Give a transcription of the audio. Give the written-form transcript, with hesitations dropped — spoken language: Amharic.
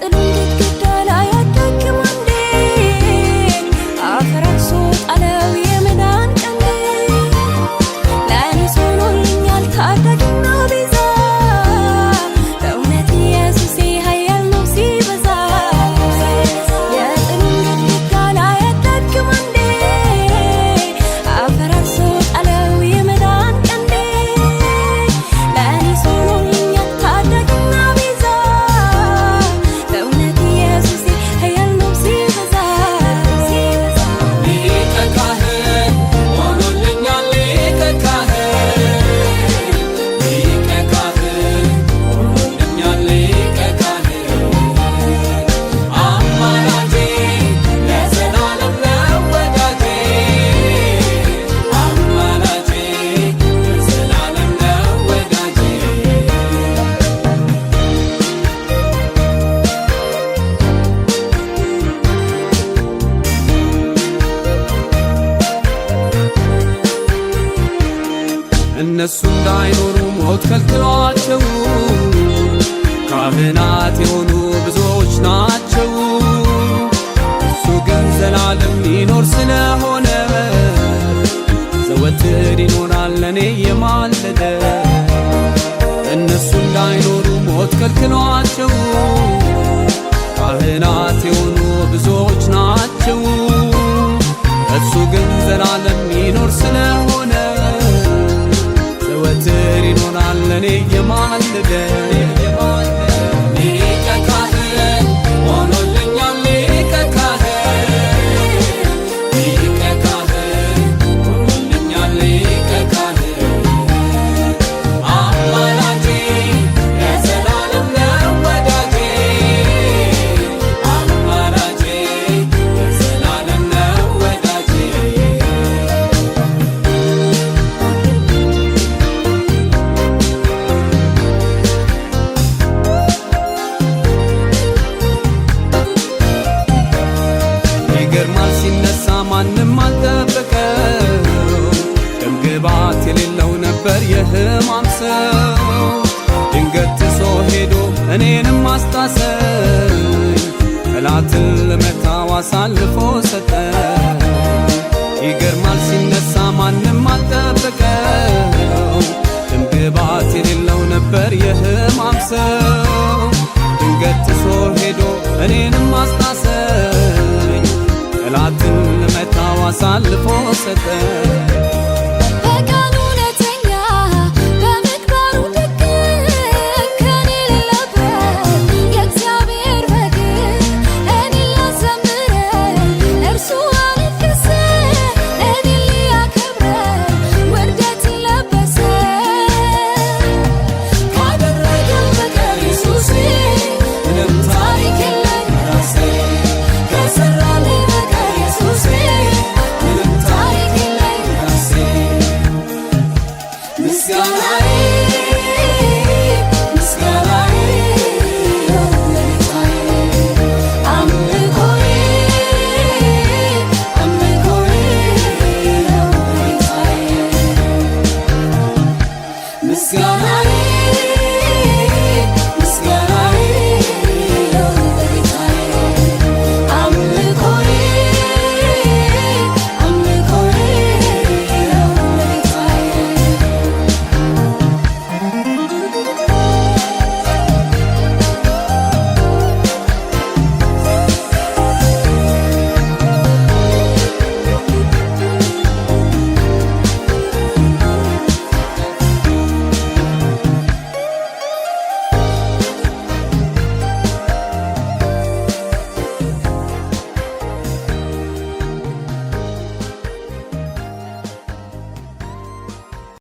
የጥሉን ግድግዳ ላይ አዳግም አንዴ፣ አፈራርሶ ጣለው የመዳን ቀንዴ። ለእኔስ ሆኖልኛል ታዳጊና ቤዛ፣ በእውነት ኢየሱሴ ኃያል ነው ሲበዛ። የጥሉን ግድግዳ ላይ አዳግም አንዴ፣ አፈራርሶ ጣለው የመዳን ቀንዴ። ለእኔስ ሆኖልኛል ታዳጊና ቤዛ፣ በእውነት ኢየሱሴ ኃያል ነው ሲበዛ። ሊቀ ካህን ሆኖልኛል፣ ሊቀ ካህን፣ ሊቀ ካህን ሆኖልኛል፣ ሊቀ ካህን፣ አማላጄ ለዘላለም ነው ወዳጄ፣ አማላጄ ለዘላለም ነው ወዳጄ። እነሱ እንዳይኖሩ ሞት ከልክሏቸው ካህናት የሆኑ ብዙዎች ናቸው። እሱ ግን ዘላለም ይኖር ስለሆነ ዘወትር ይኖራል ለኔ የማለደ። እነሱ እንዳይኖሩ ሞት ከልክሏቸው ካህናት የሆኑ ብዙዎች ናቸው። እሱ ግን ዘላለም ይኖር ስለሆነ ዘወትር ይኖራል ለኔ የማለደ። ሊቀ ካህን ሆኖልኛል፣ ሊቀ ካህን፣ ሊቀ ካህን ሆኖልኛል፣ ሊቀ ካህን፣ አማላጄ ለዘላለም ነው ወዳጄ፣ አማላጄ ለዘላለም ነው ወዳጄ። ይገርማል ሲነሳ ማንም አልጠበቀው፣ ደምግባት የሌለው ነበር የህማም ሰው። ድንገት ጥሶ ሄዶ እኔንም አስጣሰኝ፣ ጠላትን ልመታው አሳልፎ ሰጠኝ። ይገርማል ሲነሳ ማንም አልጠበቀው፣ ደምግባት የሌለው ነበር የህማም ሰው። ድንገት ጥሶ ሄዶ እኔንም አስጣሰኝ፣ ጠላትን ልመታው አሳልፎ ሰጠኝ።